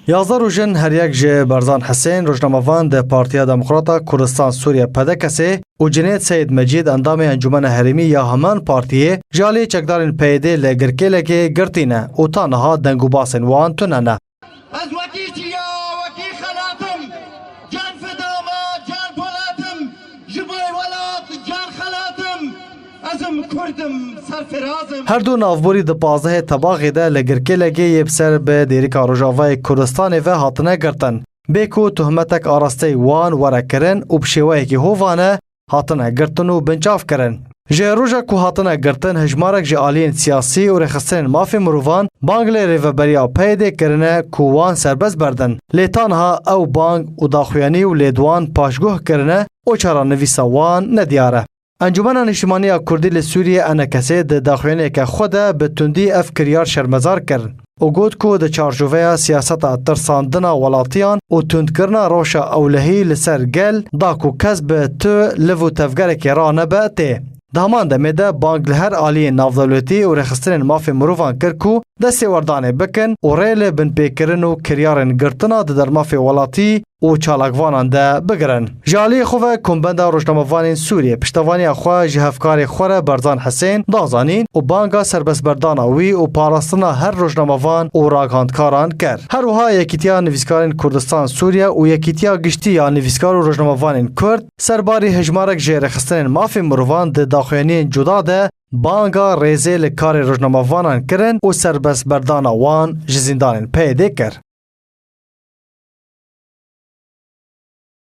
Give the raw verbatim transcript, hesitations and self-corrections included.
Yazdeh rojin her yek ji Berzan Hisên, rojnamevan di Partiya Demokrata Kurdistan Sûriye, P D K S'ê, û Cinêd Seyid Mecîd, endamê Encûmena Herêmî ya heman partiyê, ji alî çekdarên P Y D'ê li Girkêlekê girtî ne û ta niha deng û basên wan tune ne. Ez wekî çiya, wekî xelatim, can fidama, can polatim, ji bo welat can xelatim, ez im Kurd im, serfiraz im. Her du navborî di pazdehê Tebaxê de li Girkêlekê yê bi ser bi Dêrika Rojavayê Kurdistanê ve hatine girtin. Bê ku tohmetek arasteyî wan were kirin û bi şêweyekî hovane hatine girtin û binçav kirin. Ji roja ku hatine girtin, hejmarek ji aliyên siyasî û rêxistinên mafê mirovan bang li rêveberiya P Y D'ê kirine ku wan serbest berdin. Lê ta niha ew bang û daxuyanî û lêdwan paşguh kirine û çarenivîsa wan nediyar e. Encûmena Niştimanî ya Kurdî li Sûriyê, E N K S'ê, di daxuyaniyeke xwe de bi tundî ev kiryar şermezar kir û got ku di çarçoveya siyaseta tirsandina welatiyan û tundkirina rewşa ewlehî li ser gel da ku kes bi tu liv û tevgerekê ranebe tê. Di heman demê de bang li her aliyên navdewletî û rêxistinên mafê mirovan kir ku destêwerdanê bikin û rê li binpêkirin û kiryarên girtina di dermafê welatî û çalakvanan de bigirin. Ji aliyê xwe ve Kombenda Rojnamevanên Sûriyê piştevaniya xwe ji hevkarê xwe re Berzan Hisên da zanîn û banga serbestberdana wî û parastina her rojnamevan û ragihandkaran kir. Her wiha Yekîtiya Nivîskarên Kurdistan Sûriye û Yekîtiya Giştî ya Nivîskar û Rojnamevanên Kurd serbarî hejmarek ji rêxistinên mafê mirovan di daxuyaniyên cuda de banga rêzê li karê rojnamevanan kirin û serbestberdana wan ji zîndanên P Y D'ê kir.